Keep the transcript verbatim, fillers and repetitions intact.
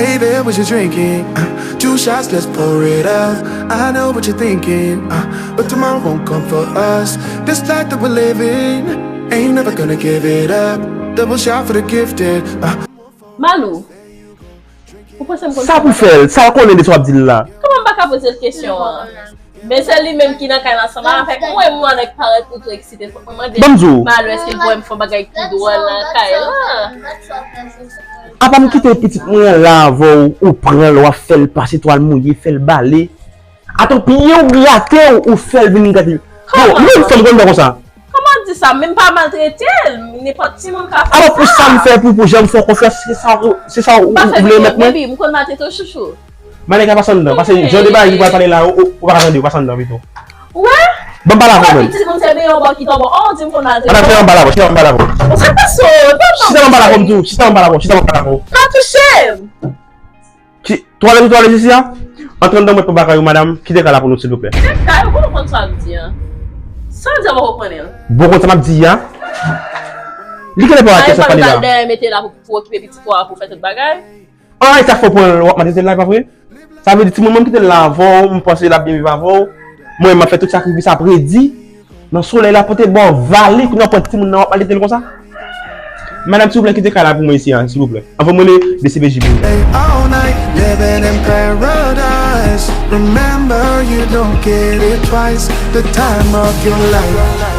Hey there, what you drinking? Uh, two shots, let's pour it up. I know what you're thinking, uh, but tomorrow won't come for us. This life that we're living ain't never gonna give it up. Double shot for the gifted. Uh, Malou, ou panse m konn Sa pou fè l, sa w konnen de sa w ap di l la. Kòman m pa ka poze l kesyon an? Men se li menm ki nan kay la ansanm avèk mwen, mwen nèk parèt ou tou eksite. Fòk mwen mande Ban m di w. Malou, èske l voye m fè yon bagay ki dwòl nan kay la? Apa m kite pitit mwen la avè w, ou pran l, w ap fè l pase twal mouye, fè l bale. Atò, piye w grate w, ou fè l vin grate. Bon, menm fanm konn fè konsa. Kòman di sa? Men m pa maltrete l. Nenpòt timoun ka fè Alò, pou sa m fè pou, pou jan m fè w konfyans, se sa ou, se sa ou, Pa ou fè vle vin met mwen? Baby, m konn maltrete w chouchou. Malika, pase anndan, pase jan de bagay ki pral pale la, ou, ou pa ka tande, pase anndan pito. Ou wè? Ban m pale avè w menm. Pitit moun se men yon bò ki tonbe. Oh, di m konn maltrete Ann, chita ban m pale avè w, chita ban m pale avè w. Ou se pa sou, ou pa Chita ban m pale avè w, m di w, chita ban m pale avè w, chita ban m pale avè w. Pa touche m. Ki, twalèt ou twalèt isi a? Antre anndan mwen pou bagay ou, madanm, kite kay la pou nou, silvouplè. Kay ou konn sa m di an. Sa m di an, mwen konprann l. Bon, konn sa m ap di a? Li kenbe pa Ay, kesyon pa pale nou la. al dèyè mete la pou, pou okipe pitit ou a, pou fè tout bagay. An, e sa k fè w pran l, w ap maltrete l la, e pa vre? Sa vle di, timoun, mwen m kite l la avè w, m panse l ap byen viv avè w. Mwen, m ap fè tout sakrifis ap redi. Nan solèy la, pote bò vale, kounye a w pran timoun nan, w ap maltrete l konsa? Madanm, silvouplè, kite kay la pou mwen isi a, silvouplè. Anvan mwen D C P J pou ou. Hey, all night, living in paradise. Remember, you don't get it twice. The time of your life.